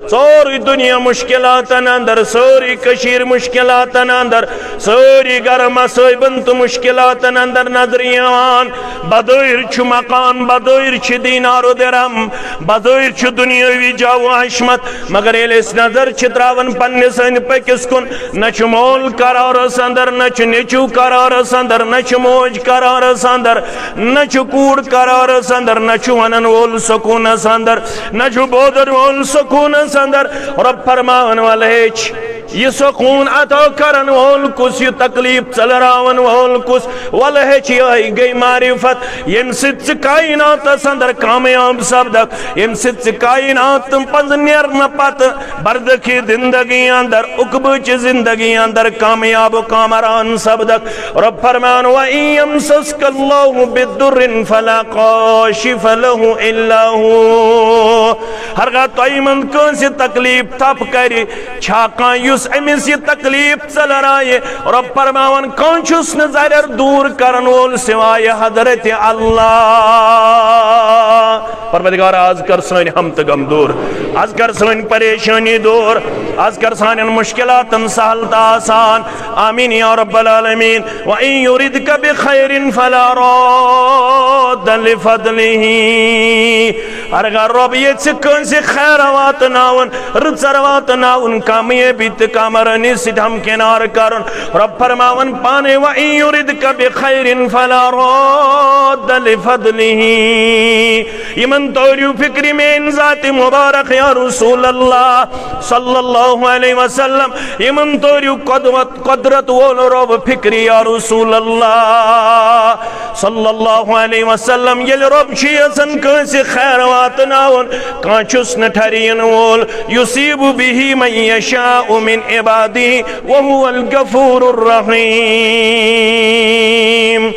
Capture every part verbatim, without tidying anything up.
سورُے دُنیا مُشکِلاتن اندر، سٲرٕے کٔشیٖر مُشکِلاتن اندر، سٲری گرٕ مصٲیبن تہٕ مُشکِلاتن اندر نظرِ یِوان۔ بظٲہِر چھُ مکان، بظٲہِر چھِ دینار و درہم، بظٲہِر چھُ دُنیٲوی جاہ و حشمت، مگر ییٚلہِ أسۍ نظر چھِ تراوان پننِس أنٛدۍ پٔکِس کُن، نہ چھُ مول قرارس اندر، نہ چھُ نیٚچو قرارس اندر، نہ چھُ موج قرارس اندر، نہ چھُ کوٗر قرارس اندر، نہ چھُ ونن وول سکوٗنس اندر، نہ چھُ بوزن وول سکوٗنس اندر۔ رۄب فرماوان، ولہٕ ہیٚچھ، یہِ سکوٗن عطا کرن وول کُس، یہِ تکلیف ژٔلراون وول کُس؟ ولہٕ ہیٚچھ، یِہوٚے گٔے معرفت، ییٚمہِ سۭتۍ ژٕ کائناتس اندر کامیاب سپدکھ، ییٚمہِ سۭتۍ ژٕ کائنات منٛز نیرنہٕ پتہٕ برزخی زندگی اندر، عقبٕچ زندگی اندر کامیاب و کامران سپدکھ۔ رۄب فرمان، وَإِن يَمْسَسْكَ اللَّهُ بِضُرٍّ فَلَا كَاشِفَ لَهُ إِلَّا هُوَ۔ ہرگاہ تۄہہِ منٛز کٲنٛسہِ تکلیف تپھ کرِ، چھا کانٛہہ یُس أمِس یہِ تکلیف ژٔلرایہِ؟ رۄب فرماوان، کانٛہہ چھُس نہٕ ضرر دوٗر کرن وول سوائے حضرت اللہ۔ پروردگار، از کر سٲنۍ ہم تہٕ غم دوٗر، از کر سٲنۍ پریشٲنی دوٗر، از کر سانٮ۪ن مُشکِلاتن سہل تہٕ آسان۔ آمین یا رب العالمین۔ وَإِن يُرِدْكَ بِخَيْرٍ فَلَا رَادَّ لِفَضْلِهِ۔ ہرگاہ رۄب یژھِ کٲنٛسہِ خیر واتناوُن، رٕژر واتناوُن، کامیٲبی تہٕ کامرٲنی سۭتۍ ہمکنار کرُن، رۄب فرماوان پانے، وَإِن يُرِدْكَ بِخَيْرٍ فَلَا رَادَّ لِفَضْلِهِ۔ یِمن تٲرِو فِکرِ میٲنۍ ذاتِ مُبارک یا رسول اللہ صلی اللہ علیہ وسلم، یِمن تٲرِو قدوت قدرت وول رۄب فِکرِ یا رسول اللہ صلی اللہ علیہ وسلم۔ ییٚلہِ رۄب چھُ یژھان کٲنٛسہِ خیر واتناوُن، کانٛہہ چھُس نہٕ ٹھرِین وول۔ یُصِیبُ بِهِ مَن یَشَاءُ مِنْ عِبَادِهِ وَهُوَ الْغَفُورُ الرَّحِیٖم۔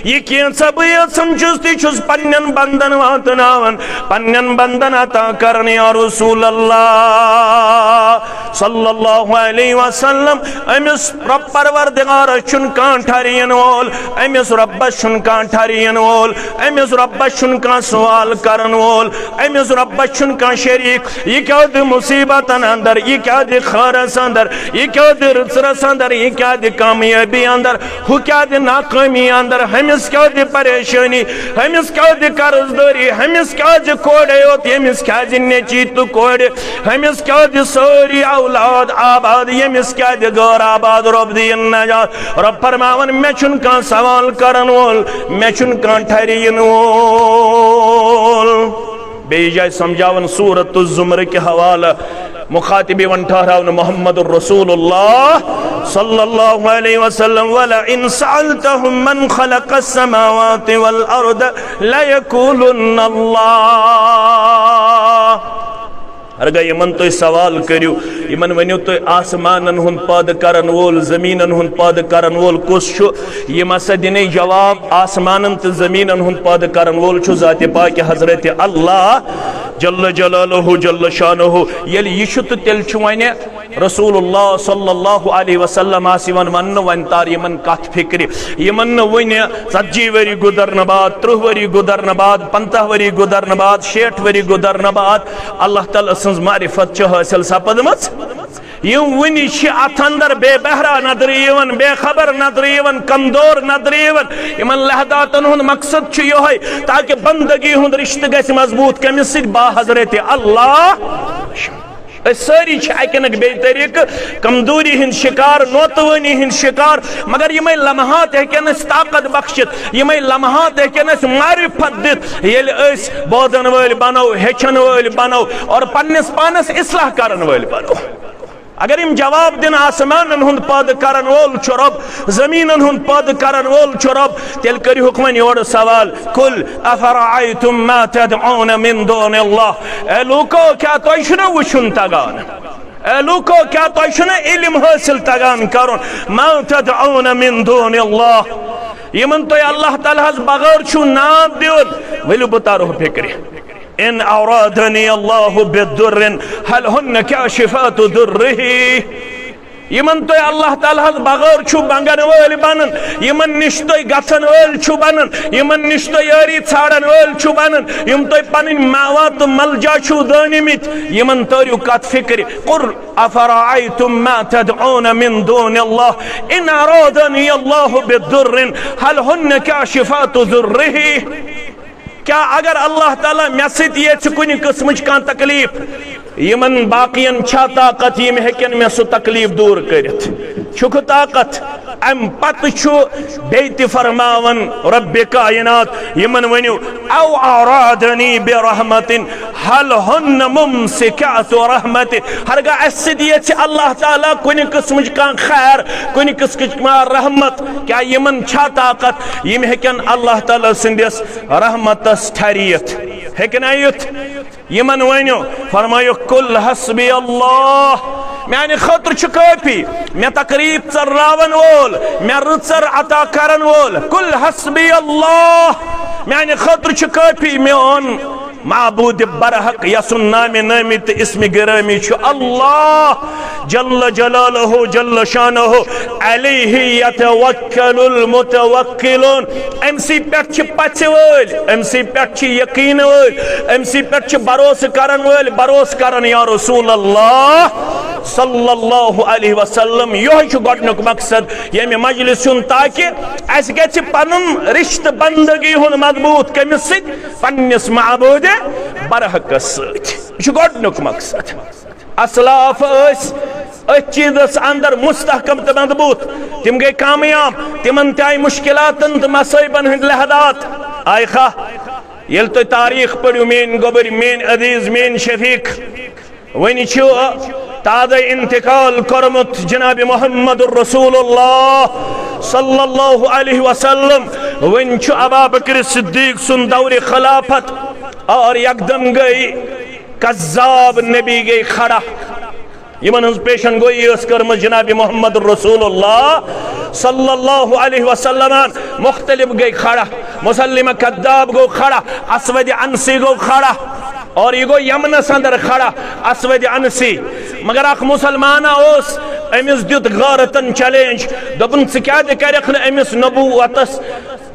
یہِ کینٛژھا بہٕ یژھان چھُس، تہِ چھُس پننٮ۪ن بندن واتناوان، پننٮ۪ن بندن عطا کران۔ یا رسول اللہ صلی اللہ علیہ وسلم، أمِس رۄب پروردگارس چھُنہٕ کانٛہہ ٹھرِین وول، أمِس رۄبس چھُنہٕ کانٛہہ ٹھرِین وول، أمِس رۄبس چھُنہٕ کانٛہہ سوال کرن وول، أمِس رۄبس چھُنہٕ کانٛہہ شریٖک۔ یہِ کیٛاہ دِ مُصیبتن اندر، یہِ کیٛاہ دِ خٲرس اندر، یہِ کیٛاہ دِ رٕژرس اندر، یہِ کیٛاہ دِ کامیٲبی اندر، ہُہ کیٛاہ دِ ناکٲمی اندر، ہُمِس کیٛاہ دِ پریشٲنی، ہُمِس کیٛاہ دِ قرض دٲری، ہُمِس کیٛاہ دِ کورے یوت، ییٚمِس کیٛاہ دِ نیٚچی تہٕ کورِ، ہُمِس کیٛاہ دِ سٲری اولاد آباد، ییٚمِس کیٛاہ دِ غٲر آباد، رۄب دِیِن نجات۔ رۄب فرماوان، مےٚ چھُنہٕ کانٛہہ سوال کرن وول، مےٚ چھُنہٕ کانٛہہ ٹھرِ یِنہٕ وول۔ بیٚیہِ جایہِ سمجھاوان سورت الزمر کہِ حوالہٕ، مخاطب یِوان ٹھہراونہٕ محمد رسول اللہ صلی اللہ علیہ وسلم، وَلَئِن سَأَلْتَهُم مَّن خَلَقَ السَّمَاوَاتِ وَالْأَرْضَ لَيَقُولُنَّ اللَّهُ۔ ہرگاہ یِمن تُہۍ سوال کٔرِو، یِمن ؤنِو تُہۍ، آسمانن ہُنٛد پٲدٕ کرن وول، زٔمیٖنن ہُنٛد پٲدٕ کرن وول کُس چھُ؟ یِم ہسا دِنے جواب، آسمانن تہٕ زٔمیٖنن ہُنٛد پٲدٕ کرن وول چھُ ذاتِ پاکہِ حضرت اللہ جل جلالہ جل شانہ۔ ییٚلہِ یہِ چھُ، تہٕ تیٚلہِ چھُ وۄنۍ رسول اللہ صلی اللہ علیہ وسلم آسہِ یِوان وننہٕ، وۄنۍ تار یِمن کتھ فکرِ، یِمن نہٕ وُنہِ ژتجی ؤری گُزرنہٕ بعد، ترٕٛہ ؤری گُزرنہٕ بعد، پنٛژاہ ؤری گُزرنہٕ بعد، شیٹھ ؤری گُزرنہٕ بعد اللہ تعالیٰ سٕنٛز معرفت چھِ حٲصِل سپدمٕژ۔ یِم وُنہِ چھِ اتھ اندر بے بہرا نظرِ یِوان، بے خبر نظرِ یِوان، کمزور نظرِ یِوان۔ یِمن لحظاتن ہُنٛد مقصد چھُ یِہوٚے، تاکہِ بندگی ہُنٛد رشتہٕ گژھِ مضبوط۔ کٔمِس سۭتۍ؟ با حضرت اللہ۔ أسۍ سٲری چھِ اَکہِ نتہٕ بیٚیہِ طریٖقہٕ کمزوری ہٕنٛدۍ شکار، نوتوٲنی ہٕنٛدۍ شکار، مگر یِمے لمحات ہیٚکن اَسہِ طاقت بخشِتھ، یِمے لمحات ہیٚکن اَسہِ معرفت دِتھ، ییٚلہِ أسۍ بوزن وٲلۍ بنو، ہیٚچھن وٲلۍ بنو اور پننِس پانس اصلاح کرن وٲلۍ بنو۔ اگر یِم جواب دِن، آسمانن ہُنٛد پٲدٕ کرن وول چھُ رۄب، زٔمیٖنن ہُنٛد پٲدٕ کرن وول چھُ رۄب، تیٚلہِ کٔرِہُکھ وۄنۍ یورٕ سوال، قل افرأیتم ما تدعون من دون اللہ، اے لوٗکو، کیٛاہ تۄہہِ چھُنہ وٕچھُن تگان؟ اے لوٗکو، کیٛاہ تۄہہِ چھُنہ علم حٲصِل تگان کرُن؟ ما تدعون من دون اللہ، یِمن تُہۍ اللہ تعالیٰ ہس بغٲر چھُو ناد دِوان، ؤلِو بہٕ ترو فکرِ۔ ان ارادنی اللہ بضر، هل هن کاشفات ضره؟ یِمن تُہۍ اللہ تعالیٰ ہس بغٲر چھِو منگن وٲلۍ بنان، یِمن نِش تُہۍ گژھن وٲلۍ چھِو بنان، یِمن نِش تُہۍ یٲری ژھانڈن وٲلۍ چھِو بنان، یِم تُہۍ پنٕنۍ مأوا تہٕ ملجا چھِو دٲنۍمٕتۍ، یِمن تٲرِو کتھ فکرِ۔ قل افرأيتم ما تدعون من دون الله إن أرادني الله بضر هل هن كاشفات ضره؟ کیا اگر اللہ تعالیٰ مےٚ سۭتۍ یژھِ کُنہِ قٕسمٕچ کانٛہہ تکلیف، یِمن باقین چھا طاقت، یِم ہیٚکن مےٚ سُہ تکلیف دوٗر کٔرِتھ؟ چھُکھ طاقت؟ امہِ پتہٕ چھُ بیٚیہِ تہِ فرماوان رب کائنات، یِمن ؤنِو، او ارادنی برحمت هل هن ممسكات رحمته۔ ہرگاہ اسہِ سۭتۍ یژھِ اللہ تعالیٰ کُنہِ قٕسمٕچ کانٛہہ خیر، کُنہِ قٕسمٕچ کانٛہہ رحمت، کیا یِمن چھا طاقت، یِم ہیٚکن اللہ تعالیٰ سٕنٛدِس رحمتس ٹھہرِتھ؟ ہیٚکہِ نا یُتھ؟ یِمن ؤنِو، فرمٲیِو، قل حسبی اللہ، میانہِ خٲطرٕ چھُ کٲفی، مےٚ تکلیف ژٔلراون وول، مےٚ رٕژر عطا کرن وول۔ قل حسبی اللہ، میانہِ خٲطرٕ چھُ کٲفی، میون معبود برحق، یسُن نامِ نٲمی تہٕ اسمِ گرامی چھُ اللہ جل جلالہ جل شانہ، علیہ یتوکل المتوکلون۔ أمۍ سٕے پٮ۪ٹھ چھِ پژھِ وٲلۍ، أمۍ سٕے پٮ۪ٹھ چھِ یقین وٲلۍ، أمۍ سٕے پٮ۪ٹھ چھِ بھروسہٕ کرن وٲلۍ بھروسہٕ کران۔ یا رسول اللہ صلی اللہ علیہ وسلم، یہوے چھُ گۄڈنیُک مقصد ییٚمہِ مجلس ہُنٛد، تاکہِ اسہِ گژھِ پنُن رشتہٕ بندگی ہُنٛد مضبوط۔ کٔمِس سۭتۍ؟ پننِس معبود برحقس سۭتۍ۔ یہِ چھُ گۄڈنیُک مقصد۔ اسلاف ٲسۍ أتھۍ چیٖزس اندر مستحکم تہٕ مضبوط۔ تِم گٔے کامیاب، تِمن تہِ آیہِ مشکلاتن تہٕ مصٲیبن ہٕنٛدۍ لحظات۔ آیہِ خا، ییٚلہِ تُہۍ تاریخ پٔرِو، میٲنۍ گوٚبٕرۍ، میٲنۍ عزیز، میٲنۍ شفیق، وۄنۍ چھُ تازٕ انتقال کوٚرمُت جناب محمد رسول اللہ صلی اللہ علیہ وسلم۔ وۄنۍ چھُ ابابکر صدیق سُنٛد دورِ خلافت، اور یکدم گٔے کذاب نبی گٔے کھڑا۔ یِمن ہٕنٛز پیشن گویی ٲس کٔرمٕژ جناب محمد رسول اللہ صلی اللہ علیہ وسلمن۔ مختلف گٔے کھڑا، مسلمہ کذاب گوٚو کھڑا، اسود عنسی گوٚو کھڑا، اور یہِ گوٚو یمنس اندر کھڑا، اسود عنسی۔ مگر اکھ مسلمانہ اوس، أمِس دیُت غٲرتن چیلنج، دوٚپُن، ژٕ کیٛازِ کرکھ نہٕ أمِس نبوتس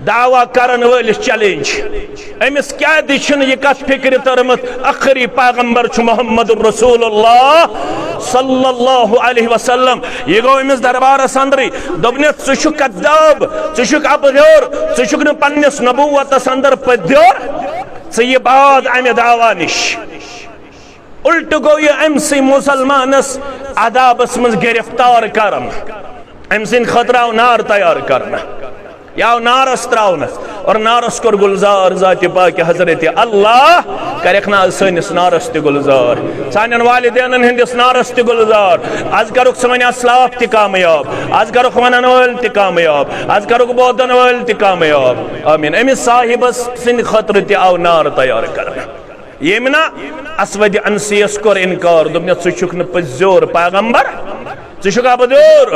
دعویٰ کرن وٲلِس چیلنج؟ أمِس کیٛازِ چھُنہٕ یہِ کتھ فکرِ تٔرمٕژ، ٲخری پیغمبر چھُ محمد رسول اللہ صلی اللہ علیہ وسلم؟ یہِ گوٚو أمِس دربارس اندرٕے، دوٚپنس، ژٕ چھُکھ کذاب، ژٕ چھُکھ اپزیور، ژٕ چھُکھ نہٕ پننِس نبوتس اندر پٔزیور، ژٕ یہِ باز امہِ دعویٰ نِش۔ الٹہٕ گوٚو یہِ أمۍ سٕے مسلمانس عذابس منٛز گرفتار کرنہٕ۔ أمۍ سٕنٛدِ خٲطرٕ آو نار تیار کرنہٕ، یہِ آو نارس تراونہٕ، اور نارس کوٚر گلزار ذاتِ پاکِ حضرت اللہ۔ کرکھ نا سٲنِس نارس تہِ گلزار، سانٮ۪ن والدینن ہٕنٛدِس نارس تہِ گلزار؟ از کرُکھ سٲنۍ اسلاف تہِ کامیاب، از کرُکھ ونن وٲلۍ تہِ کامیاب، از کرُکھ بوزن وٲلۍ تہِ کامیاب۔ آمین۔ أمِس صاحبس سٕنٛدِ خٲطرٕ تہِ آو نار تیار کرنہٕ۔ ییٚمۍ نہ اسود عنسیس کوٚر انکار، دوٚپنس، ژٕ چھُکھ نہٕ پٔزیور پیغمبر، ژٕ چھُکھ اپزیور۔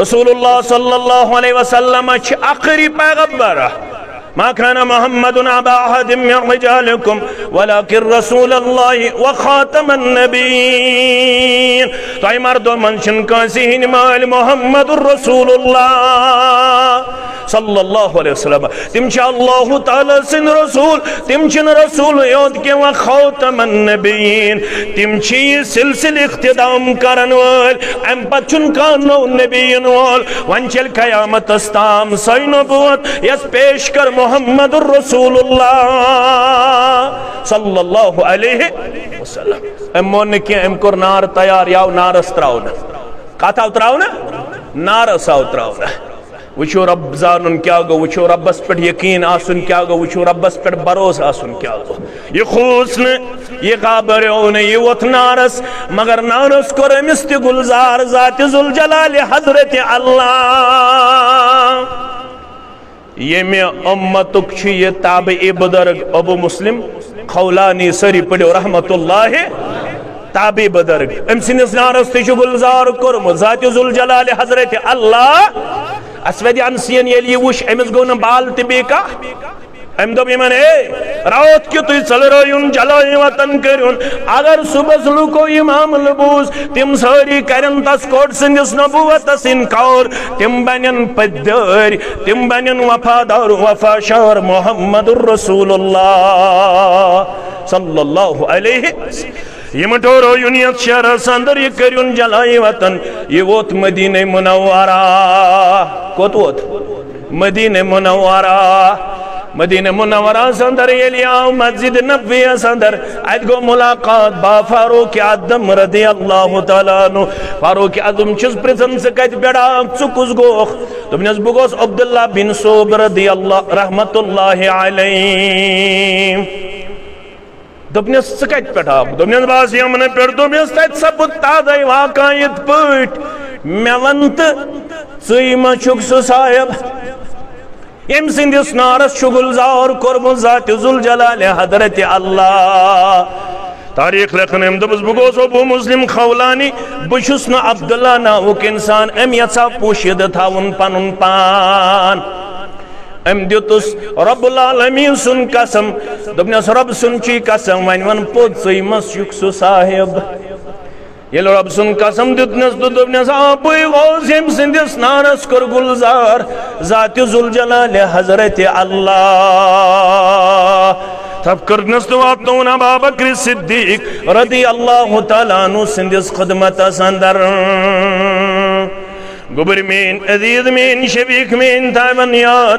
رسول اللہ صلی اللہ علیہ وسلم چھِ ٲخری پیغمبر۔ ما كان محمد أبا أحد من رجالكم ولكن رسول الله وخاتم النبيين۔ تۄہہِ مردو منٛز چھِنہٕ کٲنٛسہِ ہٕنٛدۍ مٲلۍ محمد رسول اللہ صلی اللہ علیہ وسلم۔ تِم چھِ اللہ تعالیٰ سٕنٛدۍ رسول، تِم چھِنہٕ رسول یوت کینٛہہ، وخاتم النبیین، تِم چھِ یہِ سلسلہٕ اختتام کرن وٲلۍ۔ امہِ پتہٕ چھُنہٕ کانٛہہ نوٚو نبی یِنہٕ وول۔ وۄنۍ چھِ قیامتس تام سۄے نبوت یۄس پیش کر محمد رسول اللہ صلی اللہ علیہ وسلم۔ أمۍ مون نہٕ کینٛہہ، أمۍ کوٚر نار تیار، یہِ آو نارس تراونہٕ۔ کتھ آو تراونہٕ؟ نارس آو تراونہٕ۔ وٕچھِو رب زانُن کیٛاہ گوٚو، وٕچھِو ربس پٮ۪ٹھ یقین آسُن کیٛاہ گوٚو، وٕچھِو ربس پٮ۪ٹھ بھروسہٕ آسُن کیٛاہ گوٚو۔ یہِ کھوٗژ نہٕ، یہِ گھابریو نہٕ، یہِ ووٚتھ نارس، مگر نارس کوٚر أمِس تہِ گلزار ذاتِ ذوالجلالِ حضرت اللہ۔ ییٚمہِ اُمتُک چھُ یہِ تابعِ بُزرگ ابو مسلم خولانی، سٲری پٔرِو رحمت اللہ، تابعِ بُزرگ۔ أمۍ سٕنٛدِس نارس تہِ چھُ گُلزار کوٚرمُت ذاتِ ذوالجلالِ حضرت اللہ۔ اسود عنسیَن ییٚلہِ یہِ وُچھ، أمِس گوٚو نہٕ بال تہِ بیٚیہِ کانٛہہ۔ أمۍ دوٚپ یِمن، "ہے، راتھ کیُتُے ژٔلرٲیُن، جلایہِ وطن کٔرِن۔ اگر صُبحس لُکو یہِ معاملہٕ بوٗز، تِم سٲری کَرن تس کوٚٹ سٕنٛدِس نبوتس اِنکار۔ تِم بنن پٔدۍ دٲرۍ، تِم بنن وفادار وفاشار محمد رسول اللہ صلی اللہ علیہ وسلم۔" یِم ٹورو یُن یتھ شہرس اندر، یہِ کٔرِن جلایہِ وطن۔ یہِ ووت مدینہ منورہ۔ کوٚت ووت؟ مدینہ منورہ۔ مدینہ منورہ اندر ییٚلہِ آو مسجد نبویس اندر، اتہِ گوٚو ملاقات با فاروق اعظم رضی اللہ تعالیٰ عنہ۔ فاروق اعظم چھُس پرژھان، "ژٕ کتہِ پٮ۪ٹھ آکھ؟ ژٕ کُس گوکھ؟" دوٚپنس، "بہٕ گوس عبداللہ بن صوب رضی اللہ رحمت اللہ علیہ۔" دوٚپنس، "ژٕ کتہِ پٮ۪ٹھ آکھ؟" دوٚپنس، "بہٕ آس یمنہٕ پٮ۪ٹھ۔" دوٚپنس، "تتہِ سپُد تازے واقعہ یِتھ پٲٹھۍ۔ مےٚ ون تہٕ، ژٕے ما چھُکھ سُہ صاحب، ییٚمۍ سٕنٛدِس نارس چھُ گُلزار کوٚرمُت ذات ذوالجلال حضرت اللہ؟" تاریخ لیکھن أمۍ دوٚپُس، "بہٕ گوس ابو مسلم خولانی، بہٕ چھُس نہٕ عبداللہ ناوُک انسان، أمۍ یژھا پوشیدٕ تھاوُن پنُن پان۔" أمۍ دیُتُس رب العالمین سُنٛد قسم، دوٚپنس، "رب سُنٛد چھُے قسم، وۄنۍ وَن پوٚز، ژٕے مہ چھُکھ سُہ صاحب؟" ییٚلہِ رب سُنٛد قسم دیُتنس تہٕ دوٚپنس، "آ، بٕے گوس ییٚمۍ سٕنٛدِس نارس کوٚر گُلزار ذات ذوالجلال حضرت اللہ۔" تھپھ کٔرنس تہٕ واتنووُن ابا بکر صدیق رضی اللہ تعالیٰ عنہ سٕنٛدِس خدمتس اندر۔ گوٚبٕرۍ میٲنۍ، عزیز میٲنۍ، شفیق میٲنۍ، تھاوَن یاد۔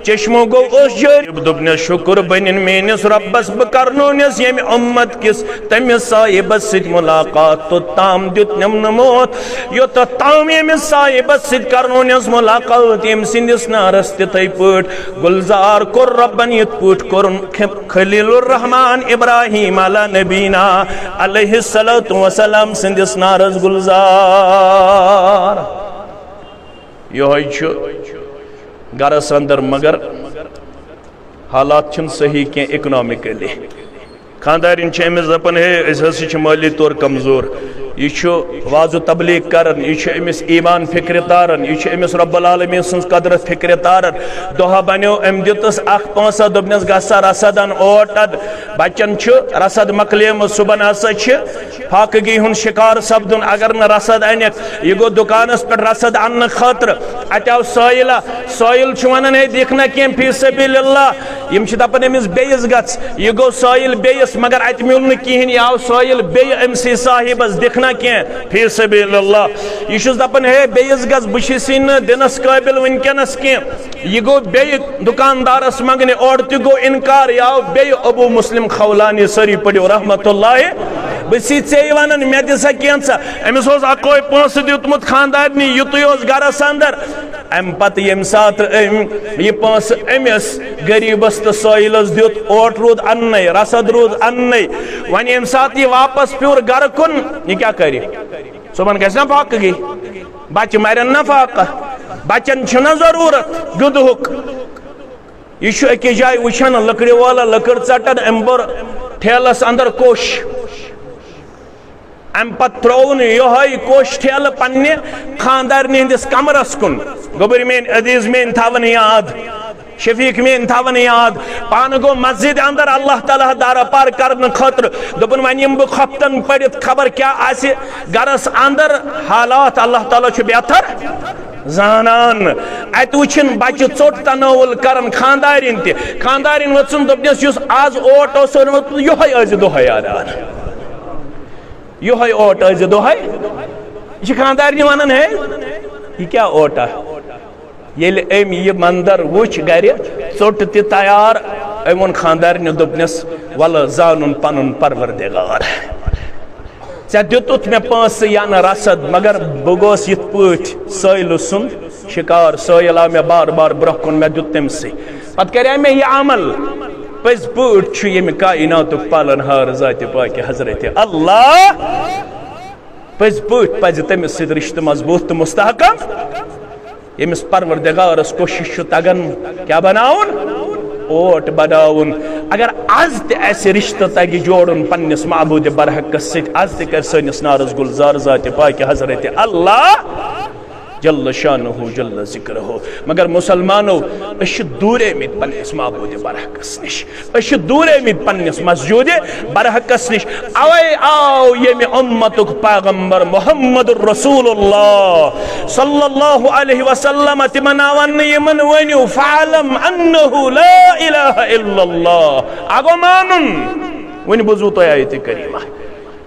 چشمو گوٚو اوس جٲری۔ دوٚپنس، "شُکر بنِن میٲنِس رۄبس، بہٕ کرنونس ییٚمہِ اُمت کِس تٔمِس صاحبس سۭتۍ ملاقات، توٚت تام دیُت نم نہٕ موت، یوٚتتھ تام ییٚمِس صاحبس سۭتۍ کرنونس ملاقات، ییٚمہِ سٕنٛدِس نارس تِتھے پٲٹھۍ گُلزار کوٚر رۄبن، یِتھ پٲٹھۍ کوٚرُن خ-، خلیل الرحمان ابراہیم علی نبینا علیہ الصلوۃ والسلام سٕنٛدِس نارس گُلزار۔" یِہوٚے چھُ گرس اندر، مگر حالات چھِنہٕ صحیح کینٛہہ اکنامکلی۔ خاندارِنۍ چھِ أمِس دَپان، "ہے، أسۍ حظ چھِ مٲلی طور کمزور۔" یہِ چھُ وعظ و تبلیغ کران، یہِ چھُ أمِس ایمان فکرِ تاران، یہِ چھُ أمِس رب العالمین سٕنٛز قدرت فکرِ تاران۔ دۄہا بنیو أمۍ دیُتُس اکھ پونٛسہٕ، دوٚپنس، "گژھ سا رسد ان اوٹ اَد۔" بچن چھُ رسد مۄکلیمٕژ، صُبحن ہسا چھِ فاقگی ہُنٛد شکار سپدُن۔ اگر نہٕ رسد انکھ، یہِ گوٚو دُکانس پٮ۪ٹھ رسد اننہٕ خٲطرٕ۔ اتہِ آو سٲیِلہ، سٲیِل چھُ ونان، "ہے، دِکھ نہ کینٛہہ فی سبیل اللہ۔" یِم چھِ دپان أمِس، "بیٚیِس گژھ۔" یہِ گوٚو سٲیِل بیٚیِس، مگر اتہِ میوٗل نہٕ کِہیٖنۍ، یہِ آو سٲیِل بیٚیہِ أمسٕے صاحبس، "دِکھ نہ کینٛہہ فی سبیل اللہ۔" یہِ چھُس دپان، "ہے، بیٚیِس گژھ، بہٕ چھُسٕے نہٕ دِنس قٲبِل وٕنکیٚنس کینٛہہ۔" یہِ گوٚو بیٚیہِ دُکاندارس منٛگنہِ، اورٕ تہِ گوٚو انکار، یہِ آو بیٚیہِ ابو مسلم خولانی، سٲری پٔرِو رحمت اللہ۔ بہٕ چھُسٕے ژےٚ ونان، مےٚ دِ سا کینٛژھا۔ أمِس اوس اکوے پونٛسہٕ دیُتمُت خاندارنہِ، یُتُے اوس گرس اندر۔ امہِ پتہٕ ییٚمہِ ساتہٕ أمۍ یہِ پونٛسہٕ أمِس غریٖبس تہٕ سٲیِلس دیُت، اوٹ روٗد اننَے، رسد روٗد اننَے۔ وۄنۍ ییٚمہِ ساتہٕ یہِ واپس پیوٚر گرٕ کُن، یہِ کیٛاہ کرِ؟ صُبحن گژھِ نا فاقہٕ گی؟ بچہِ مرن نا فاقہٕ؟ بچن چھُنہ ضروٗرت گِنٛدہُک۔ یہِ چھُ أکِس جایہِ وٕچھان، لٔکرِ وٲلہ لٔکٕر ژٹان، أمۍ بوٚر ٹھیلس اندر کوٚش۔ امہِ پتہٕ ترٛووُن یِہوٚے کوٚش ٹھیلہٕ پننہِ خاندارنہِ ہٕنٛدِس کمرس کُن۔ گوٚبٕرۍ میٲنۍ، عزیز میٲنۍ، تھاوَن یاد، شفیق میٲنۍ، تھاوَن یاد۔ پانہٕ گوٚو مسجد اندر اللہ تعالیٰ دارا پار کرنہٕ خٲطرٕ۔ دوٚپُن، "وۄنۍ یِمہٕ بہٕ خۄفتن پٔرِتھ، خبر کیٛاہ آسہِ گرس اندر۔" حالات اللہ تعالیٰ چھُ بہتر زانان۔ اتہِ وٕچھِن بچہِ ژوٚٹ تناول کران خاندارِنۍ تہِ۔ خاندارِنۍ وٕژھُن، دوٚپنس، "یُس از اوٹ اوس اوٚنمُت، یِہوٚے ٲسۍ زِ دۄہے انان۔" یِہوٚے اوٹ ٲسۍ زِ دۄہے۔ یہِ چھِ خانٛدارنہِ وَنان، "ہے، یہِ کیٛاہ اوٹا؟" ییٚلہِ أمۍ یہِ منظر وُچھ گرِ، ژوٚٹ تہِ تیار، أمۍ ووٚن خانٛدارنہِ، دوٚپنَس، "وَلہٕ زانُن پَنُن پروردگار۔ ژےٚ دیُتُتھ مےٚ پونٛسہٕ یا نہٕ رَسَد، مگر بہٕ گوس یِتھ پٲٹھۍ سٲیلہٕ سُنٛد شِکار۔ سٲیِل آو مےٚ بار بار برٛونٛہہ کُن، مےٚ دیُت تٔمۍ سٕے۔" پتہٕ کریٛاے مےٚ یہِ عمل۔ پٔزۍ پٲٹھۍ چھُ ییٚمہِ کائناتُک پالن ہار ذاتِ پاکہِ حضرت اللہ۔ پٔزۍ پٲٹھۍ پزِ تٔمِس سۭتۍ رشتہٕ مضبوٗط تہٕ مستحکم۔ ییٚمِس پروردگارس کوشش چھُ تگان کیٛاہ بناوُن؟ اوٹ بناوُن۔ اگر از تہِ اسہِ رشتہٕ تگہِ جوڑُن پننِس معبود برحقس سۭتۍ، از تہِ کرِ سٲنِس نارس گلزار ذاتِ پاکہِ حضرت اللہ، جل شانہ جل ذکرہ۔ مگر مسلمانو، أسۍ چھِ دوٗرے مٕتۍ پننِس معبود برحقس نِش، أسۍ چھِ دوٗرے مٕتۍ پننِس مسجود برحقس نِش۔ اوے آو ییٚمہِ اُمتُک پیغمبر محمد رسول اللہ صلی اللہ علیہ وسلم تِمن آو وننہٕ، یِمن ؤنِو، فعلم انہ لا الہ الا اللہ۔ اگو مانُن، وۄنۍ بوٗزوٕ تۄہہِ آیتِ کریمہ۔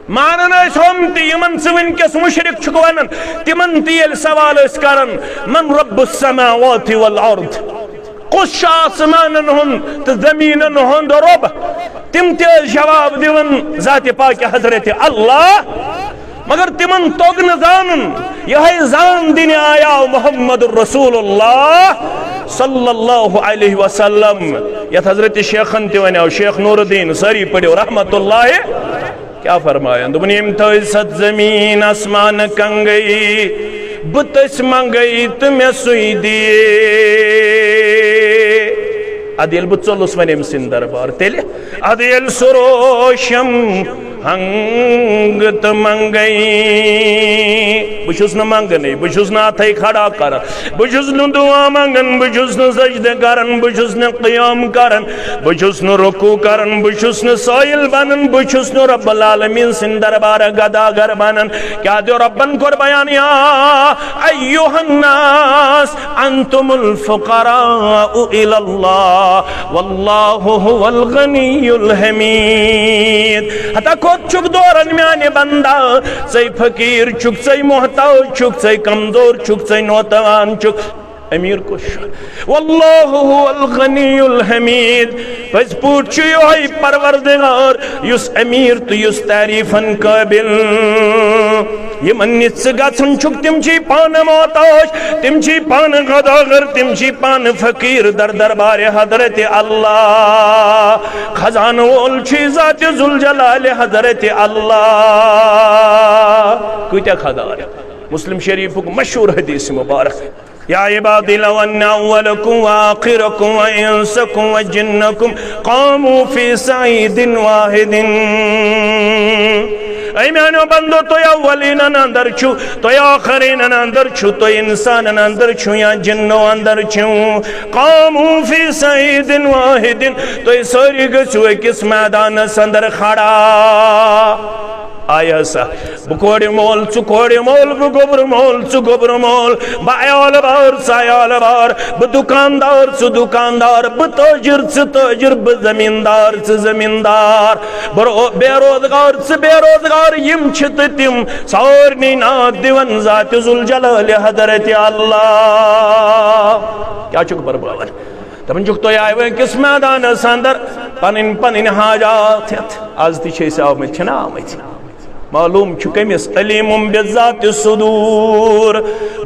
مانان ٲسۍ ہُم تہِ، یِمن ژٕ وٕنکیٚس مُشرِک چھُکھ ونان، تِمن تہِ ییٚلہِ سوال ٲسۍ کران، من رب السماوات والارض، کُس چھُ آسمانن ہُنٛد تہٕ زٔمیٖنن ہُنٛد رۄب؟ تِم تہِ ٲسۍ جواب دِوان ذاتِ پاکہِ حضرت اللہ۔ مگر تِمن توٚگ نہٕ زانُن، یِہوٚے زان دِنہِ آیاو محمد رسول اللہ صلی اللہ علیہ وسلم، یتھ حضرت شیخن تہِ ونیو، شیخ نور الدین، سٲری پٔرِو رحمت اللہ۔ کیا فرمایا؟ دوٚپُن، ییٚمۍ تھٲے ست زٔمیٖن آسمان کنگے، بہٕ تٔسۍ منگے تہٕ مےٚ سُے دِیے۔ ادٕ ییٚلہِ بہٕ ژوٚلُس وۄنۍ أمۍ سٕنٛدِ دربار، تیٚلہِ ادٕ ییٚلہِ سُہ روشم ہنگ تہٕ منگے۔ بہٕ چھُس نہٕ منگنے، بہٕ چھُس نہٕ اتھے کھڑا کران، بہٕ چھُس نہٕ دعا منگان، بہٕ چھُس نہٕ سجدٕ کران، بہٕ چھُس نہٕ قیام کران، بہٕ چھُس نہٕ رکوع کران، بہٕ چھُس نہٕ سٲیِل بنان، بہٕ چھُس نہٕ رب العالمین سٕنٛدِ دربارٕ گداگر بنان۔ کیٛاہ دیو ربن کوٚر بیان، یا ایھا الناس انتم الفقراء الی اللہ واللہ ھو الغنی الحمید۔ ہتا کوٚت چھُکھ دوران میانہِ بندا؟ ژے فقیر چھُکھ، ژے محتاج چھُکھ، ژے کمزور چھُکھ، ژے نوتوان چھُکھ۔ امیر کُس چھُ؟ واللہ ھو الغنی الحمید۔ پٔزۍ پٲٹھۍ چھُ یِہوٚے پروردگار، یُس امیر تہٕ یُس تعریفن قٲبل۔ یِمن نِش ژٕ گژھان چھُکھ، تِم چھِ پانہٕ محتاج، تِم چھِ پانہٕ گداگر، تِم چھِ پانہٕ فقیر در دربارِ حضرت اللہ۔ خزانہٕ وول چھُ ذاتِ ذوالجلالِ حضرت اللہ۔ کۭتیاہ خزانہٕ؟ مسلم شریفُک مشہوٗر حدیث مبارک۔ یا عبادی لو ان اولکم و آخرکم و انسکم و جنکم قاموا فی صعید واحد۔ اے میانیو بندو، تُہۍ اولینن اندر چھُ، تُہۍ آخرینن اندر چھُ، تُہۍ انسانن اندر چھُ یا جنو اندر چھُ۔ قاموا فی صعید واحد، تُہۍ سٲری گٔژھِو أکِس میدانس اندر کھڑا۔ آیا سا؟ بہٕ کورِ مول، ژٕ کورِ مول، بہٕ گوٚبرٕ مول، ژٕ گوٚبرٕ مول، بہٕ عیال بار، ژٕ عیال بار، بہٕ دُکاندار، ژٕ دُکاندار، بہٕ تٲجِر، ژٕ تٲجِر، بہٕ زٔمیٖندار، ژٕ زٔمیٖندار، بہٕ رو-، بے روزگار، ژٕ بے روزگار۔ یِم چھِ تہٕ تِم سارنٕے ناد دِوان ذاتِ ذوالجلالِ حضرت اللہ۔ کیٛاہ چھُکھ برباوان؟ دَپان چھُکھ، تُہۍ آیوٕ أکِس میدانَس اندر پنٕنۍ پنٕنۍ حاجات ہٮ۪تھ۔ از تہِ چھِ أسۍ آمٕتۍ، چھِنہ آمٕتۍ؟ معلوم چھُ کٔمِس؟ علیم بذات صدور۔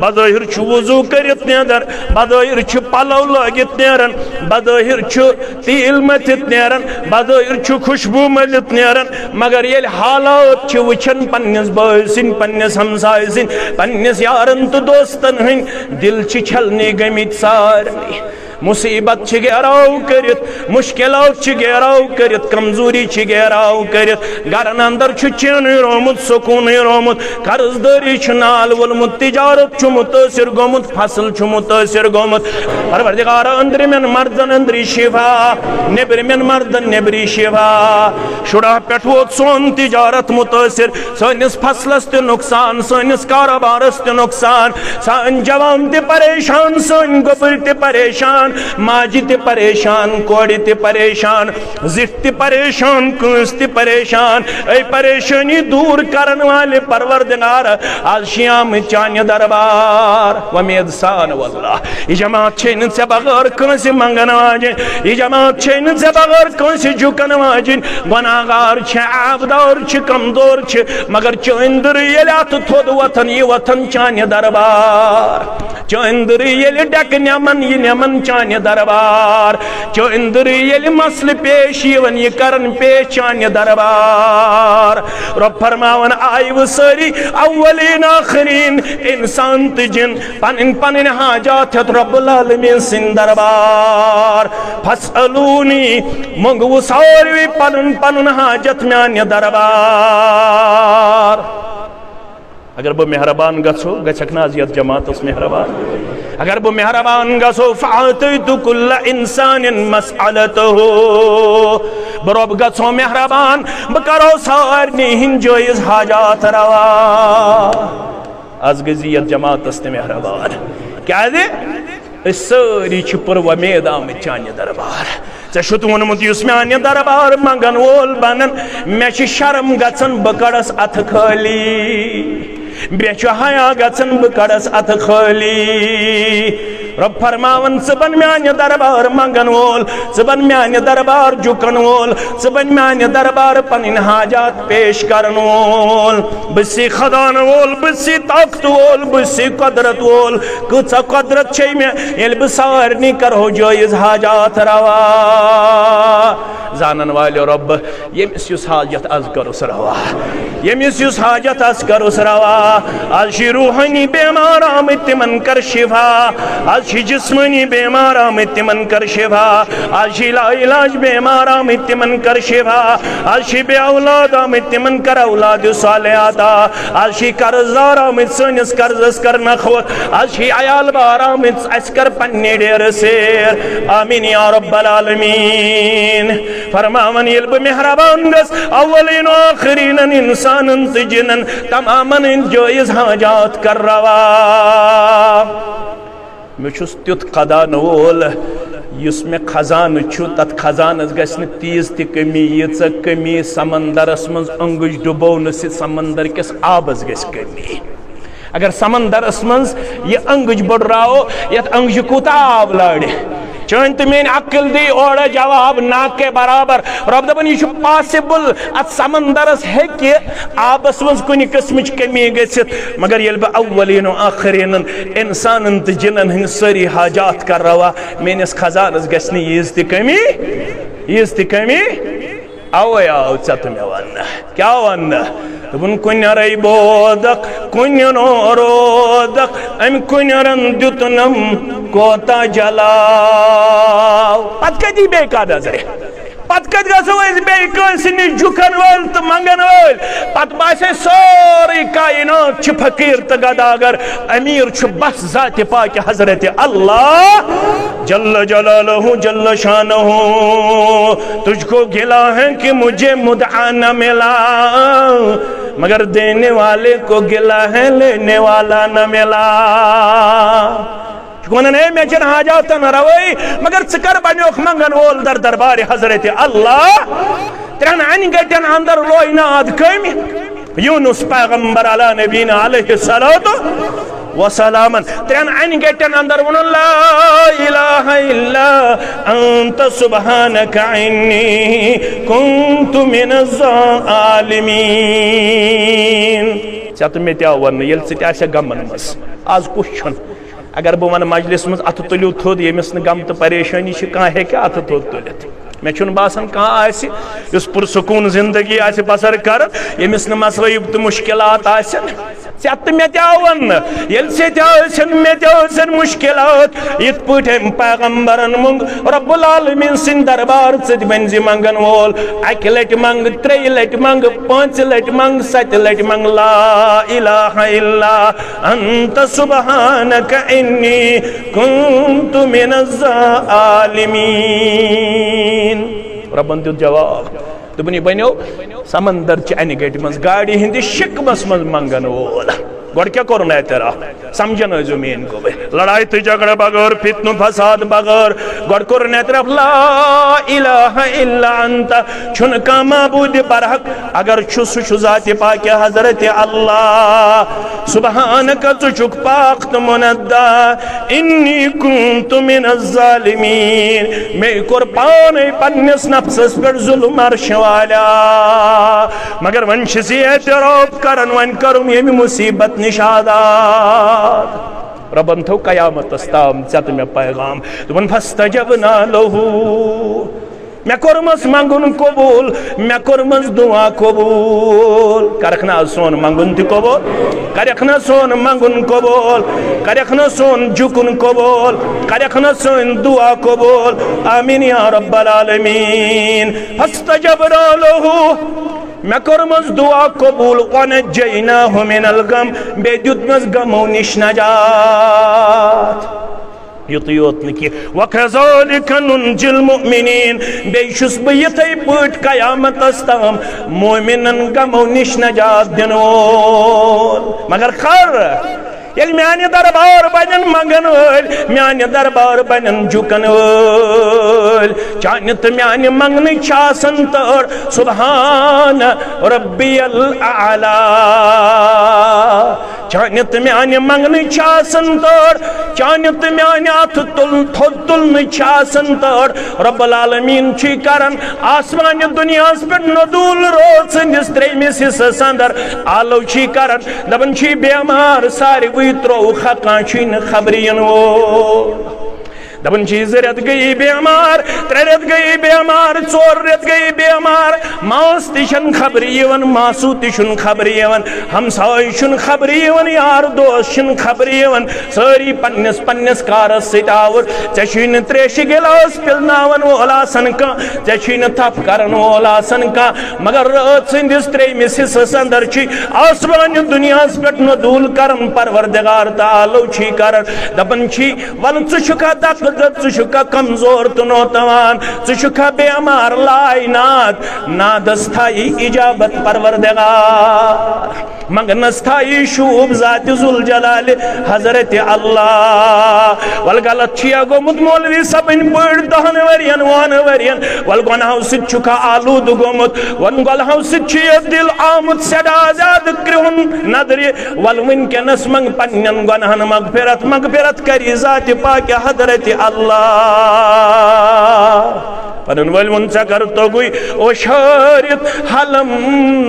بظٲہِر چھُ وضو کٔرِتھ نیران، بظٲہِر چھُ پلو لٲگِتھ نیران، بظٲہِر چھُ تیٖل مٔتھِتھ نیران، بظٲہِر چھُ خوشبو مٔلِتھ نیران، مگر ییٚلہِ حالات چھِ وٕچھان پننِس بٲے سٕنٛدۍ، پننِس ہمسایہِ سٕنٛدۍ، پننِس یارن تہٕ دوستن ہٕنٛدۍ، دِل چھِ چھلنہِ گٔمٕتۍ سارنٕے۔ مصیبت چھِ گیراو کٔرِتھ، مشکلات چھِ گیراو کٔرِتھ، کمزوری چھِ گیراو کٔرِتھ، گرن اندر چھُ چینٕے رومُت، سکوٗنٕے رومُت، قرض دٲری چھُ نال وولمُت، تجارت چھُ متٲثر گوٚمُت، فصل چھُ متٲثر گوٚمُت۔ پروردگارا، أنٛدرِمٮ۪ن مرضن أنٛدری شفا، نیٚبرِمٮ۪ن مرضن نیٚبری شفا۔ شُراہ پٮ۪ٹھ ووت سون تجارت متٲثر، سٲنِس فصلس تہِ نۄقصان، سٲنِس کارٕبارس تہِ نۄقصان، سٲنۍ جوان تہِ پریشان، سٲنۍ گۄبٕرۍ تہِ پریشان، ماجہِ تہِ پریشان، کورِ تہِ پریشان، زِٹھۍ تہِ پریشان، کٲنٛسہِ تہِ پریشان۔ اے پریشٲنی دوٗر کرن والہِ پروردگار، از چھِ آمٕتۍ چانہِ دربار۔ وۄمید سان واللہ، یہِ جماعت چھے نہٕ ژےٚ بغٲر کٲنٛسہِ منٛگن واجِنۍ، یہِ جماعت چھے نہٕ ژےٚ بغٲر کٲنٛسہِ جُکن واجِنۍ۔ گۄناہگار چھِ، عیبدار چھِ، کمزور چھِ، مگر چٲنۍ دٕرٕے ییٚلہِ اتھٕ تھوٚد وۄتھان، یہِ وۄتھان چانہِ دربار۔ چٲنۍ دٕرٕے ییٚلہِ ڈٮ۪کہٕ نٮ۪من، یہِ نٮ۪من چانہِ دربار۔ چٲنۍ دٕرٕے ییٚلہِ مسلہٕ پیش یِوان، یہِ کرن پیش چانہِ دربار۔ رۄب فرماوان، آیہِ وۄنۍ سٲری اولین آخرین، انسان تہٕ جِن، پنٕنۍ پنٕنۍ حاجات ہٮ۪تھ رب العالمین سٕنٛدِ دربار۔ فاسألونی، منٛگوٕ ساروٕے پنُن پنُن حاجت میانہِ دربار۔ اگر بہٕ مہربان گژھو، گژھکھ نہ از یتھ جماعتس مہربان؟ اگر بہٕ مہربان گژھو، فاعطیت کل انسان مسألته، بہٕ رۄب گژھو مہربان، بہٕ کرو سارنٕے ہٕنٛدۍ جٲیز حاجات روا۔ از گٔژھۍ یتھ جماعتس تہِ مہربان، کیازِ أسۍ سٲری چھِ پُر وۄمید آمٕتۍ چانہِ دربار۔ ژےٚ چھُتھ ووٚنمُت، یُس میانہِ دربار منگن وول بنن، مےٚ چھِ شرم گژھان، بہٕ کڑس اتھٕ خٲلی۔ مےٚ چھُ حیا گژھان، بہٕ کڑس اتھٕ خٲلی۔ رۄب فرماوان، ژٕ بن میانہِ دربار منگن وول، ژٕ بن میانہِ دربار جُکن وول، ژٕ بن میانہِ دربار پنٕنۍ حاجات پیش کرن وول۔ بہٕ چھُسے خزانہٕ وول، بہٕ چھُسے طاقتہٕ وول، بہٕ چھُسے قۄدرت وول۔ کۭژاہ قۄدرت چھے مےٚ، ییٚلہِ بہٕ سارنٕے کرہو جٲیز حاجات روا۔ زانن والٮ۪و رۄب، ییٚمِس یُس حاجت از کٔرٕس روا، ییٚمِس یُس حاجت از کٔرٕس روا۔ از چھِ روحٲنی بیمار آمٕتۍ، تِمن کر شفا۔ از چھِ جسمٲنی بیمار آمٕتۍ، تِمن کر شفا۔ از چھِ لا علاج بیمار آمٕتۍ، تِمن کر شفا۔ از چھِ بے اولاد آمٕتۍ، تِمن کر اولاد صالح عطا۔ از چھِ قرض دار آمٕتۍ، سٲنِس قرضس کر نکھوت۔ از چھِ عیال بار آمٕتۍ، اَسہِ کر پننہِ ڈیرٕ سیر۔ آمین یا رب العالمین۔ فرماوان، ییٚلہِ بہٕ مہربان گژھٕ، اولین و آخرینن، انسانن تہٕ جنن، تمامن ہٕنٛدۍ جٲیز حاجات کر روا۔ مےٚ چھُس تیُتھ خزانہٕ وول، یُس مےٚ خزانہٕ چھُ، تتھ خزانس گژھِ نہٕ تیٖژ تہِ کٔمی، ییٖژاہ کٔمی سمندرس منٛز أنٛگٕج ڈُبونہٕ سۭتۍ سمندر کِس آبس گژھِ کٔمی۔ اگر سمندرس منٛز یہِ أنٛگٕج بٔڑراوو، یتھ أنٛگجہِ کوٗتاہ آب لارِ؟ چٲنۍ تہٕ میٲنۍ عقل دی اورٕ جواب، نہ کہ برابر۔ رۄب دپان، یہِ چھُ possible، اتھ سمندرس ہیٚکہِ آبس منٛز کُنہِ قٕسمٕچ کٔمی گٔژھِتھ، مگر ییٚلہِ بہٕ اولین و آخرینن، انسانن تہٕ جنن ہٕنٛدۍ سٲری حاجات کرٕ روا، میٲنِس خزانس گژھِ نہٕ ییٖژ تہِ کٔمی، ییٖژ تہِ کٔمی۔ اوے آو ژےٚ تہٕ مےٚ وننہٕ۔ کیٛاہ وننہٕ؟ دوٚپُن، کُنہِ رے بودکھ، کُنہِ رو رودکھ، امہِ کُنہِ رن دیُتنم کوتاہ جلاو۔ پتہٕ کتہِ یی بیٚیہِ کانٛہہ نظرِ؟ پتہٕ کتہِ گژھو أسۍ بیٚیہِ کٲنٛسہِ نِش جُکن وٲلۍ تہٕ منگن وٲلۍ؟ پتہٕ باسہِ اَسہِ سٲرٕے کائنات چھِ فقیٖر تہٕ گداگر، امیر چھُ بس ذاتِ پاکِ حضرت اللہ جل جلالہ جل شانہ۔ تجھ کو گلہ ہے کہ مجھے مدعا نہ ملا، مگر دینے والے کو گلہ ہے لینے والا نہ ملا۔ چھُکھ ونان، ہے، مےٚ چھِنہٕ حاجاتن روٲیی، مگر ژٕ کر بنیوکھ منگن وول در دربارِ حضرت اللہ؟ ترٛٮ۪ن انہِ گٹٮ۪ن اندر لوے ناد کٔمۍ؟ یونس پیغمبر علی نبینا علیہ الصلوۃ والسلام۔ ترٛٮ۪ن انہِ گٹٮ۪ن اندر ووٚنُن، لا الہ الا انت سبحانک انی کنت من الظالمین۔ ژےٚ تہٕ مےٚ تہِ آو وننہٕ، ییٚلہِ ژٕ تہِ آسکھ غمن منٛز، از کُس چھُنہٕ؟ اگر بہٕ ونہٕ مجلس منٛز، اتھٕ تُلِو تھوٚد، ییٚمِس نہٕ غم تہٕ پریشٲنی چھِ، کانٛہہ ہیٚکہِ اتھٕ تھوٚد تُلِتھ۔ مےٚ چھُنہٕ باسان کانٛہہ آسہِ یُس پُرسکوٗن زندگی آسہِ بسر کران، ییٚمِس نہٕ مسٲیب تہٕ مُشکلات آسن۔ ژےٚ تہٕ مےٚ تہِ آو وننہٕ، ییٚلہِ ژےٚ تہِ ٲسِن، مےٚ تہِ ٲسِن مُشکلات، یِتھ پٲٹھۍ أمۍ پیغمبرن منٛگ رب العالمین سٕنٛدِ دربار، ژٕ تہِ بٔنۍ زِ منگن وول۔ اکہِ لٹہِ منٛگ، ترٛیٚیہِ لٹہِ منٛگ، پانٛژِ لٹہِ منٛگ، ستہِ لٹہِ منٛگ، لا الہ الا انت سبحانک انی کنت من الظالمین۔ ربن دیُت جواب، دوٚپُن، یہِ بنیو سمندر چہِ انہِ گٹہِ منٛز گاڑِ ہٕنٛدِ شِکمس منٛز منگن وول۔ گۄڈٕ کیٛاہ کوٚرُن اعتراف؟ سمجھن ٲسۍزیو میٲنۍ گوٚبٕر۔ لڑایہِ تہٕ جھگڑٕ بغٲر، فتنہٕ فساد بغٲر، گۄڈٕ کوٚرُن اعتراف، لا الہ الا انت، چھُنہٕ کانٛہہ معبوٗدِ برحق اگر چھُ، سُہ چھُ ذاتِ پاکِ حضرت اللہ۔ سبحانک، ژٕ چھُکھ پاک تہٕ منزہ۔ انی کنت من الظالمین، مےٚ کوٚر پانے پننِس نفسس پٮ۪ٹھ ظلم، عرشہِ والا۔ مگر وۄنۍ چھُس یہِ اعتراف کران، وۄنۍ کٔرٕم ییٚمہِ مصیبت نِش آزاد۔ ربن تھوٚو قیامتس تام ژےٚ تہٕ مےٚ پیغام۔ دوٚپُن، فاستجبنا لہ، مےٚ کوٚرمَس منٛگُن قبوٗل، مےٚ کوٚرمَس دُعا قبوٗل۔ کَرَکھ نہ آز سون منٛگُن تہِ قبوٗل؟ کَرَکھ نہ سون منٛگُن قبوٗل؟ کَرَکھ نہ سون جُکُن قبوٗل؟ کَرَکھ نہ سٲنۍ دُعا قبوٗل؟ آمیٖن یا رب العالمیٖن۔ فاستجبنا لہ، مےٚ کوٚرمَس دُعا قبوٗل، ونجیناہ من الغم، بیٚیہِ دیُتمَس غمو نِش نجات۔ یُتُے یوت نہٕ کینٛہہ، وَكَذَلِكَ نُنْجِي الْمُؤْمِنِينَ، بیٚیہِ چھُس بہٕ یِتھَے پٲٹھۍ قیامتس تام مومنن غمو نِش نجات دِنہٕ وول۔ مگر خر، ییٚلہِ میانہِ دربار بنن منگن وٲلۍ، میانہِ دربار بنن جُکن وٲلۍ، چانہِ تہٕ میانہِ منگنٕچ چھِ آسان تٲر، سبحان ربی الاعلی۔ چانہِ تہٕ میانہِ منگنٕچ چھِ آسان تٲر، چانہِ تہٕ میانہِ اتھٕ تُل-، تھوٚد تُلنٕچ چھِ آسان تٲر۔ رب العالمین چھُے کران آسمانہِ دُنیاہس پٮ۪ٹھ نزول، رٲژ ہٕنٛدِس ترٛیٚیمِس حصس اندر آلو چھُے کران، دپان چھُے بیمار ساروٕے ترووُکھ، کانٛہہ چھُے نہٕ خبرِ یِنہٕ وول۔ دپان چھِ، زٕ رٮ۪تھ گٔیی بیمار، ترٛےٚ رٮ۪تھ گٔیی بیمار، ژور رٮ۪تھ گٔیی بیمار، ماس تہِ چھَنہٕ خبرِ یِوان، ماسوٗ تہِ چھُنہٕ خبرِ یِوان، ہمساے چھُنہٕ خبرِ یِوان، یار دوس چھِنہٕ خبرِ یِوان، سٲری پننِس پننِس کارس سۭتۍ آوُر۔ ژےٚ چھُے نہٕ تریشہِ گِلاس پِلناوَن وول آسان کانٛہہ، ژےٚ چھُے نہٕ تھپھ کرن وول آسان کانٛہہ، مگر رٲژ ہٕنٛدِس ترٛیٚیمِس حصس اندر چھُے آسمانہِ دُنیاہس پٮ۪ٹھ نزول کران پروردگار تعالیٰ چھُے کران، دپان چھُے، ولہٕ ژٕ چھُکھا دکہٕ دٔد، ژٕ چھُکھا کمزور تہٕ نوتوان، ژٕ چھُکھا بیمار، لاے ناد، نادس تھایی اجابت پروردگار، منگنس تھایی شوٗب ذات ذوالجلال حضرت اللہ۔ ول غلط چھُ یا گوٚمُت مولوی صٲبٕنۍ پٲٹھۍ دہن ؤرین، وُہن ؤرین، ول گۄناہو سۭتۍ چھُکھا آلودٕ گوٚمُت، ول گۄناہو سۭتۍ چھُ یہِ دل آمُت سٮ۪ٹھاہ زیادٕ کرٛہُن ندرِ، ول وٕنکیٚنس منگ پننٮ۪ن گۄناہن مغفرت، مغفرت کری ذات پاک حضرت اللہ۔ پنن وٲلۍ ووٚن، ژےٚ کر توٚگُے او شٲرِتھ حلم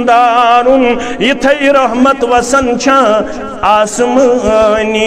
دارُن، یِتھے رحمت وسان چھا آسمٲنی۔